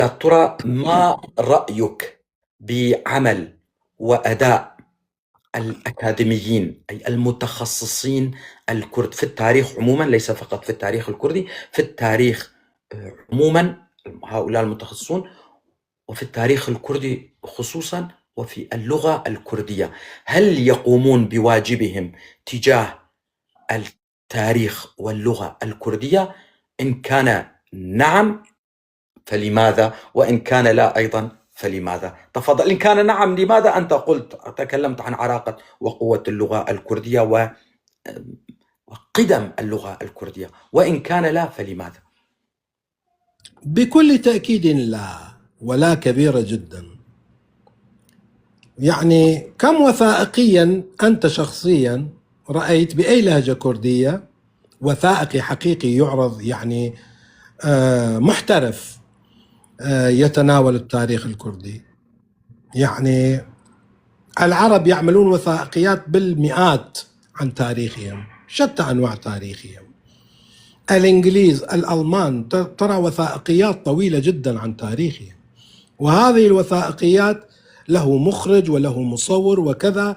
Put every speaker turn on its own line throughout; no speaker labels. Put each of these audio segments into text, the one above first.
يا ترى ما رأيك بعمل وأداء الأكاديميين، أي المتخصصين الكرد في التاريخ عموما، ليس فقط في التاريخ الكردي، في التاريخ عموما، هؤلاء المتخصصون، وفي التاريخ الكردي خصوصا، وفي اللغة الكردية، هل يقومون بواجبهم تجاه التاريخ واللغة الكردية؟ إن كان نعم فلماذا؟ وإن كان لا أيضا فلماذا؟ تفضل. إن كان نعم لماذا؟ أنت قلت، تكلمت عن عراقة وقوة اللغة الكردية وقدم اللغة الكردية، وإن كان لا فلماذا؟
بكل تأكيد لا، ولا كبيرة جدا. يعني كم وثائقيا أنت شخصيا رأيت بأي لهجة كردية وثائقي حقيقي يعرض، يعني محترف، يتناول التاريخ الكردي؟ يعني العرب يعملون وثائقيات بالمئات عن تاريخهم، شتى أنواع تاريخهم. الإنجليز، الألمان، ترى وثائقيات طويلة جدا عن تاريخهم، وهذه الوثائقيات له مخرج وله مصور وكذا،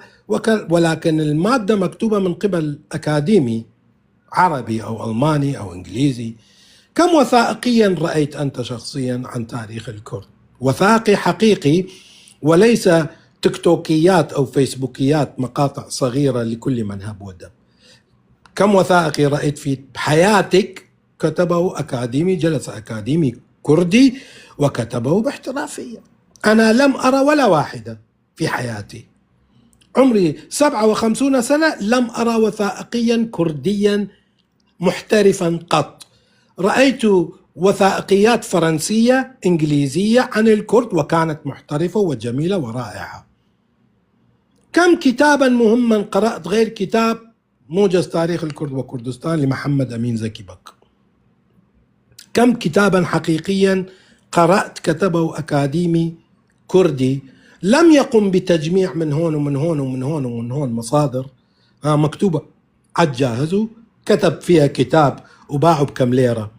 ولكن المادة مكتوبة من قبل أكاديمي عربي أو ألماني أو إنجليزي. كم وثائقيا رأيت أنت شخصيا عن تاريخ الكرد؟ وثائقي حقيقي وليس تيكتوكيات أو فيسبوكيات، مقاطع صغيرة لكل من هب ودب. كم وثائقي رأيت في حياتك كتبه أكاديمي، جلس أكاديمي كردي وكتبه باحترافية؟ أنا لم أرى ولا واحدة في حياتي، عمري 57 سنة، لم أرى وثائقيا كرديا محترفا قط. رأيت وثائقيات فرنسية إنجليزية عن الكرد وكانت محترفة وجميلة ورائعة. كم كتابا مهما قرأت غير كتاب موجز تاريخ الكرد وكردستان لمحمد أمين زكي بك؟ كم كتابا حقيقيا قرأت كتبه أكاديمي كردي لم يقم بتجميع من هون ومن هون ومن هون ومن هون مصادر مكتوبة عالجاهز، كتب فيها كتاب وباعه بكم ليرة؟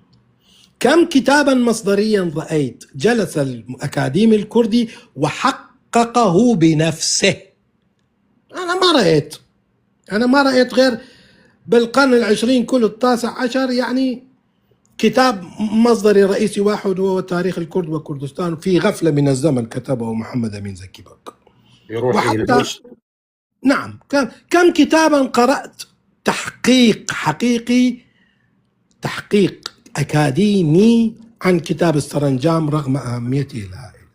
كم كتابا مصدريا رأيت جلس الأكاديمي الكردي وحققه بنفسه؟ أنا ما رأيت غير بالقرن العشرين كل 19، يعني كتاب مصدري رئيسي واحد وهو تاريخ الكرد وكردستان في غفلة من الزمن كتبه محمد أمين زكي بك. وحتى نعم، كم كتابا قرأت تحقيق حقيقي، تحقيق أكاديمي عن كتاب السرنجام رغم أهميته الهائلة؟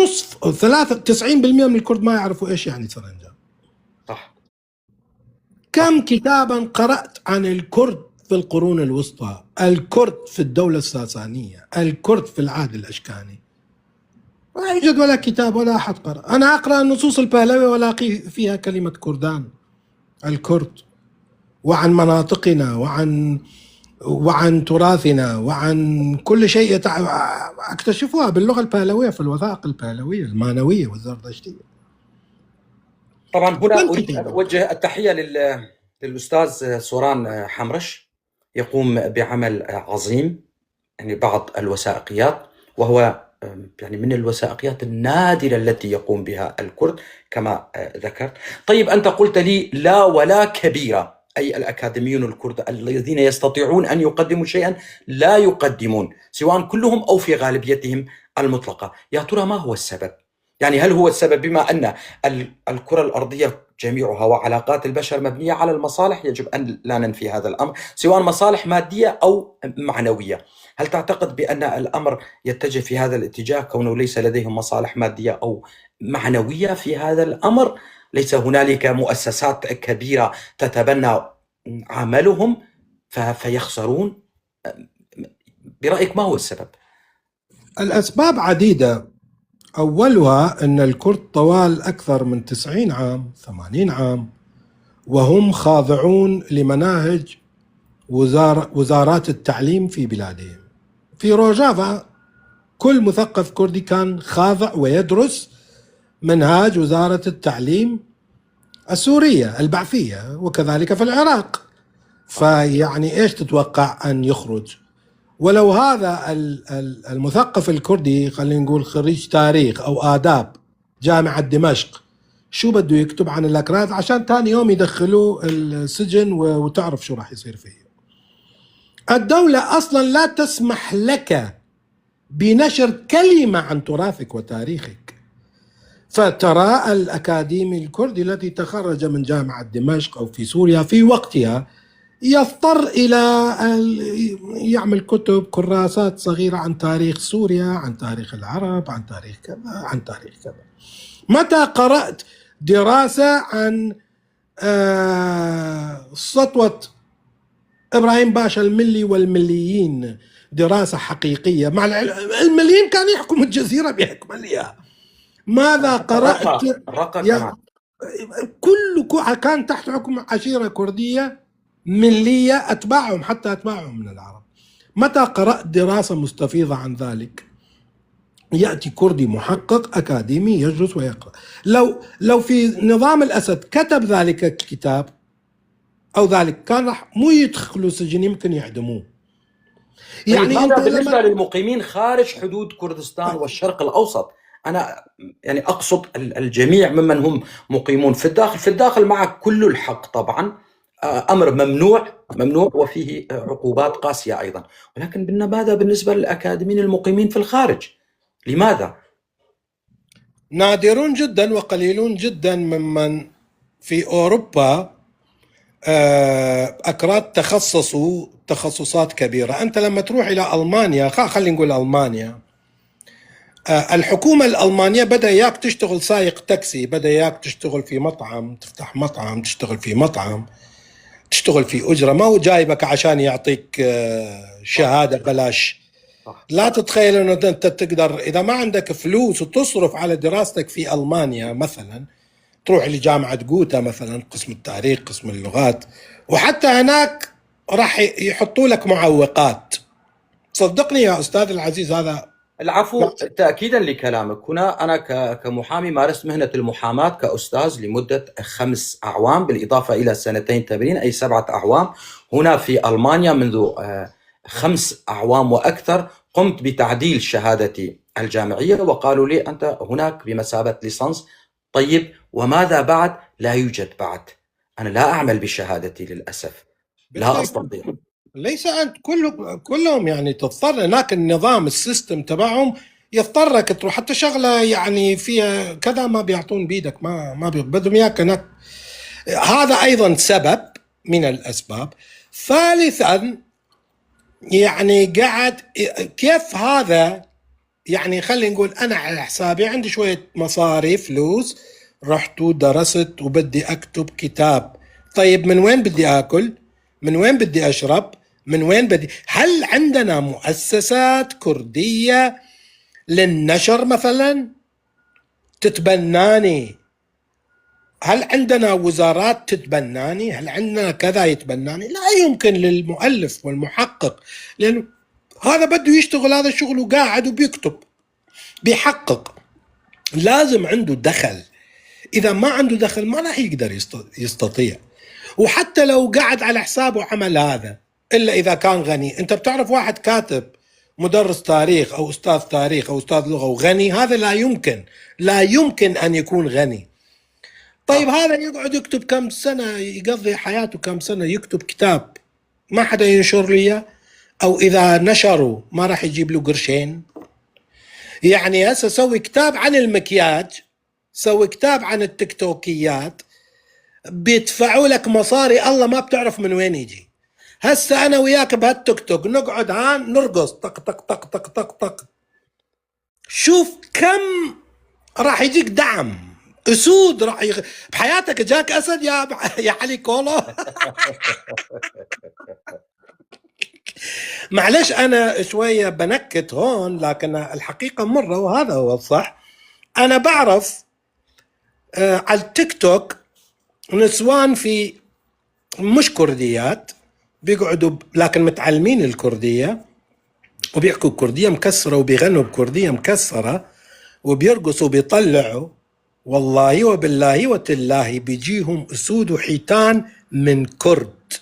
نصف 93% من الكرد ما يعرفوا إيش يعني سرنجام.
صح.
كم كتابا قرأت عن الكرد في القرون الوسطى، الكرد في الدولة الساسانية، الكرد في العهد الأشكاني؟ لا يوجد ولا كتاب ولا أحد قرأ. أنا أقرأ النصوص البهلوية ولا ألاقي فيها كلمة كردان، الكرد، وعن مناطقنا وعن تراثنا وعن كل شيء اكتشفوها باللغة البهلوية في الوثائق البهلوية المانوية والزردشتية.
طبعا هنا أريد أن أوجه التحية للأستاذ سوران حمرش، يقوم بعمل عظيم، يعني بعض الوثائقيات، وهو يعني من الوثائقيات النادرة التي يقوم بها الكرد كما ذكرت. طيب، أنت قلت لي لا ولا كبيرة، أي الأكاديميون الكرد الذين يستطيعون أن يقدموا شيئا لا يقدمون، سواء كلهم أو في غالبيتهم المطلقة. يا ترى ما هو السبب؟ يعني هل هو السبب بما أن الكرة الأرضية جميعها وعلاقات البشر مبنية على المصالح، يجب أن لا ننفي هذا الأمر، سواء مصالح مادية أو معنوية. هل تعتقد بأن الأمر يتجه في هذا الاتجاه، كونه ليس لديهم مصالح مادية أو معنوية في هذا الأمر؟ ليس هنالك مؤسسات كبيرة تتبنى عملهم فيخسرون؟ برأيك ما هو السبب؟
الأسباب عديدة، أولها أن الكرد طوال أكثر من 90 عام، 80 عام، وهم خاضعون لمناهج وزارات التعليم في بلادهم. في روجافا كل مثقف كردي كان خاضع ويدرس منهاج وزارة التعليم السورية البعثية، وكذلك في العراق. فيعني إيش تتوقع أن يخرج؟ ولو هذا المثقف الكردي، خلينا نقول خريج تاريخ أو آداب جامعة دمشق، شو بده يكتب عن الأكراد عشان تاني يوم يدخلوه السجن وتعرف شو راح يصير فيه. الدولة أصلا لا تسمح لك بنشر كلمة عن تراثك وتاريخك. فترى الأكاديمي الكردي الذي تخرج من جامعة دمشق أو في سوريا في وقتها يضطر إلى يعمل كتب، كراسات صغيرة عن تاريخ سوريا، عن تاريخ العرب، عن تاريخ كذا، عن تاريخ كذا. متى قرأت دراسة عن سطوة إبراهيم باشا الملي والمليين؟ دراسة حقيقية. مع المليين كان يحكم الجزيرة بأكملها. ماذا قرأت؟
الرقة كمان.
كل كان تحت حكم عشيرة كردية ملية، أتباعهم حتى أتباعهم من العرب. متى قرأت دراسة مستفيضة عن ذلك؟ يأتي كردي محقق أكاديمي يجلس ويقرأ. لو في نظام الأسد كتب ذلك الكتاب أو ذلك، كان راح مو يدخلوا سجن، يمكن يعدموه.
يعني أنت بالنسبة للمقيمين خارج حدود كردستان والشرق الأوسط، أنا يعني أقصد الجميع ممن هم مقيمون في الداخل. في الداخل معك كل الحق طبعا، أمر ممنوع وفيه عقوبات قاسية أيضا، ولكن ماذا بالنسبة للأكاديميين المقيمين في الخارج؟ لماذا؟
نادرون جدا وقليلون جدا ممن في أوروبا أكراد تخصصوا تخصصات كبيرة. أنت لما تروح إلى ألمانيا، خلينا نقول ألمانيا، الحكومة الألمانية بدأ إياك تشتغل سايق تاكسي، بدأ إياك تشتغل في مطعم، تفتح مطعم، تشتغل في مطعم، تشتغل في أجرة. ما هو جايبك عشان يعطيك شهادة بلاش. لا تتخيل أنه أنت تقدر إذا ما عندك فلوس وتصرف على دراستك في ألمانيا مثلا، تروح لجامعة جوتا مثلا، قسم التاريخ، قسم اللغات، وحتى هناك راح يحطوا لك معوقات. صدقني يا أستاذ العزيز. هذا
العفو، تأكيدا لكلامك هنا، أنا كمحامي مارست مهنة المحاماة كأستاذ لمدة 5 أعوام، بالإضافة إلى 2 تمرين، أي 7 أعوام هنا في ألمانيا. منذ 5 أعوام وأكثر قمت بتعديل شهادتي الجامعية، وقالوا لي أنت هناك بمثابة ليسانس. طيب وماذا بعد؟ لا يوجد بعد. أنا لا أعمل بشهادتي للأسف، لا أستطيع.
ليس أنت، كلهم يعني تضطر هناك. النظام ال system تبعهم يضطرك تروح حتى شغلة يعني فيها كذا ما بيعطون بيدك، ما بدهم إياك هناك. هذا أيضا سبب من الأسباب. ثالثا يعني قاعد كيف هذا، يعني خلينا نقول أنا على حسابي عندي شوية مصاري فلوس، رحت ودرست وبدي أكتب كتاب. طيب من وين بدي آكل؟ من وين بدي أشرب؟ من وين بدي؟ هل عندنا مؤسسات كردية للنشر مثلا تتبناني؟ هل عندنا وزارات تتبناني؟ هل عندنا كذا يتبناني؟ لا يمكن للمؤلف والمحقق، لأنه هذا بده يشتغل هذا الشغل وقاعد وبيكتب بيحقق، لازم عنده دخل. إذا ما عنده دخل ما راح يقدر يستطيع. وحتى لو قعد على حسابه عمل هذا، إلا إذا كان غني. أنت بتعرف واحد كاتب مدرس تاريخ أو أستاذ تاريخ أو أستاذ لغة وغني، هذا لا يمكن، لا يمكن أن يكون غني. طيب هذا يقعد يكتب كم سنة، يقضي حياته كم سنة يكتب كتاب، ما حدا ينشر لي، أو إذا نشروا ما راح يجيب له قرشين. يعني هسه سوي كتاب عن المكياج، سوي كتاب عن التكتوكيات، بيدفعوا لك مصاري الله ما بتعرف من وين يجي. هسه أنا وياك بهالتيك توك نقعد هان نرقص طق طق طق طق طق طق، شوف كم راح يجيك دعم. اسود راح بحياتك جاك اسد يا علي كولو؟ معلش انا شويه بنكت هون، لكن الحقيقه مره وهذا هو الصح. انا بعرف على التيك توك نسوان في مش كرديات بيقعدوا، لكن متعلمين الكرديه وبيحكوا كرديه مكسره وبيغنوا بكرديه مكسره وبيرقصوا وبيطلعوا، والله وبالله وتالله بيجيهم اسود وحيتان من كرد.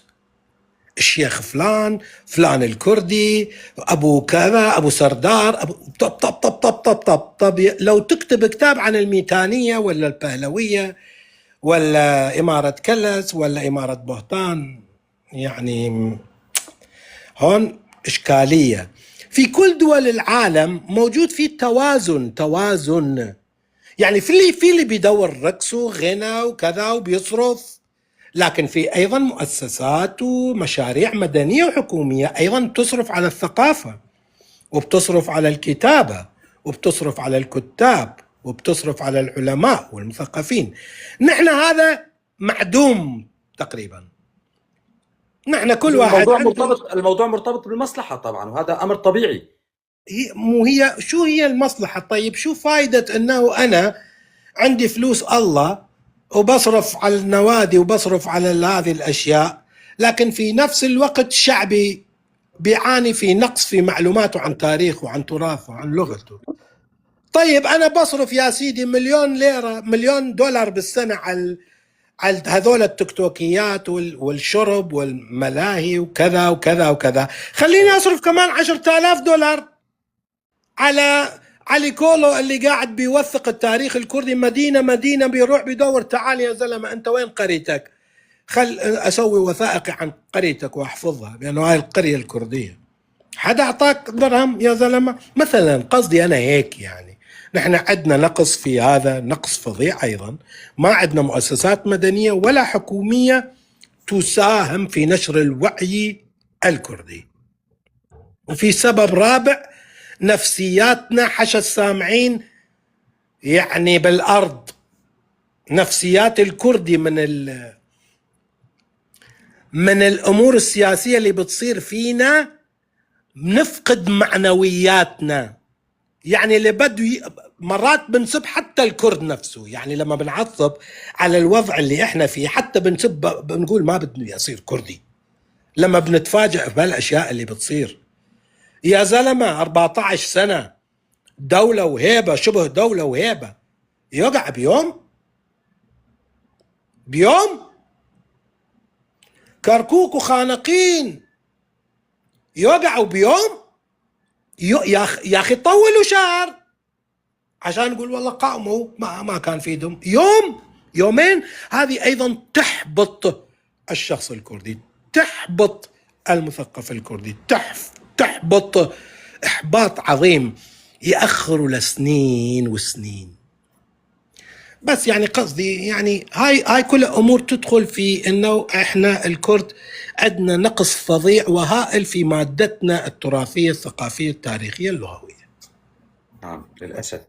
الشيخ فلان، فلان الكردي، ابو كذا، ابو سردار، ابو طب طب طب طب طب طب طب. لو تكتب كتاب عن الميتانية ولا البهلوية ولا إمارة كلس ولا إمارة بهتان، يعني هون إشكالية. في كل دول العالم موجود في توازن، توازن يعني في اللي بيدور رقص وغنى وكذا وبيصرف، لكن في ايضا مؤسسات ومشاريع مدنية وحكوميه ايضا بتصرف على الثقافة وبتصرف على الكتابة وبتصرف على الكتاب وبتصرف على العلماء والمثقفين. نحن هذا معدوم تقريبا. نحن كل واحد
الموضوع
عنده
مرتبط، الموضوع مرتبط بالمصلحة طبعا، وهذا أمر طبيعي.
هي مو هي شو هي المصلحة؟ طيب شو فايدة انه انا عندي فلوس الله وبصرف على النوادي وبصرف على هذه الاشياء، لكن في نفس الوقت شعبي بيعاني في نقص في معلوماته عن تاريخه وعن تراثه وعن لغته؟ طيب انا بصرف يا سيدي 1,000,000 ليرة، 1,000,000 دولار بالسنة على هذول التكتوكيات والشرب والملاهي وكذا وكذا وكذا، خليني اصرف كمان 10,000 دولار على علي كولو اللي قاعد بيوثق التاريخ الكردي مدينة مدينة، بيروح بيدور، تعال يا زلمة أنت وين قريتك، خل أسوي وثائقي عن قريتك وأحفظها لأنه هاي القرية الكردية. حدا أعطاك درهم يا زلمة مثلا؟ قصدي أنا هيك، يعني نحن عندنا نقص في هذا، نقص فظيع أيضا. ما عندنا مؤسسات مدنية ولا حكومية تساهم في نشر الوعي الكردي. وفي سبب رابع، نفسياتنا حشا السامعين يعني بالارض. نفسيات الكردي من الامور السياسية اللي بتصير فينا بنفقد معنوياتنا. يعني اللي بده مرات بنسب حتى الكرد نفسه، يعني لما بنعصب على الوضع اللي احنا فيه حتى بنسب، بنقول ما بدي اصير كردي لما بنتفاجئ بهالاشياء اللي بتصير. يا زلمة 14 سنة دولة وهيبة، شبه دولة وهيبة، يقع بيوم بيوم. كركوك وخانقين يوقعوا بيوم. يا اخي طولوا شهر عشان نقول والله قاموا، ما كان في دم. يوم يومين، هذه ايضا تحبط الشخص الكردي، تحبط المثقف الكردي، تحبط احباط عظيم ياخر لسنين وسنين. بس يعني قصدي يعني هاي كل امور تدخل في انه احنا الكرد عندنا نقص فظيع وهائل في مادتنا التراثية الثقافية التاريخية اللغوية.
نعم، للأسف.